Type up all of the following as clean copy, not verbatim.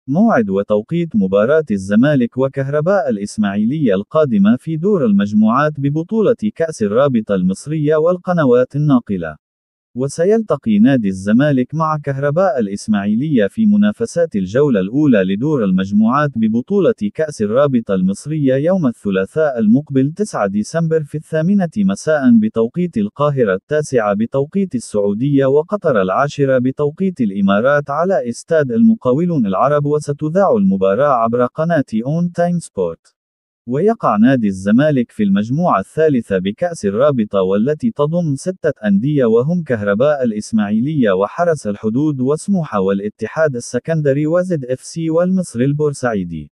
موعد وتوقيت مباراة الزمالك وكهرباء الإسماعيلية القادمة في دور المجموعات ببطولة كأس الرابطة المصرية والقنوات الناقلة. وسيلتقي نادي الزمالك مع كهرباء الإسماعيلية في منافسات الجولة الأولى لدور المجموعات ببطولة كأس الرابطة المصرية يوم الثلاثاء المقبل 9 ديسمبر في 8 مساء بتوقيت القاهرة، 9 بتوقيت السعودية وقطر، 10 بتوقيت الإمارات على استاد المقاولون العرب، وستذاع المباراة عبر قناة أون تايم سبورت. ويقع نادي الزمالك في المجموعة الثالثة بكأس الرابطة والتي تضم 6 أندية وهم كهرباء الإسماعيلية وحرس الحدود وسموحة والاتحاد السكندري وزد اف سي والمصري البورسعيدي.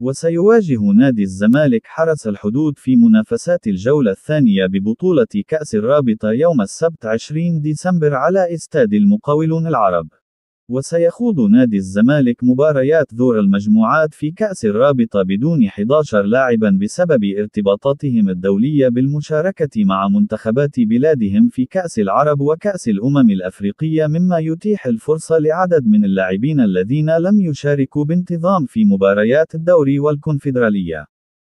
وسيواجه نادي الزمالك حرس الحدود في منافسات الجولة الثانية ببطولة كأس الرابطة يوم السبت 20 ديسمبر على استاد المقاولون العرب. وسيخوض نادي الزمالك مباريات دور المجموعات في كأس الرابطة بدون 11 لاعبا بسبب ارتباطاتهم الدولية بالمشاركة مع منتخبات بلادهم في كأس العرب وكأس الأمم الأفريقية، مما يتيح الفرصة لعدد من اللاعبين الذين لم يشاركوا بانتظام في مباريات الدوري والكونفدرالية.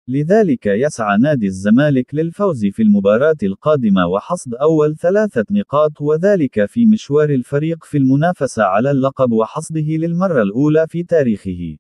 لذلك يسعى نادي الزمالك للفوز في المباراة القادمة وحصد أول 3 نقاط، وذلك في مشوار الفريق في المنافسة على اللقب وحصده للمرة الأولى في تاريخه.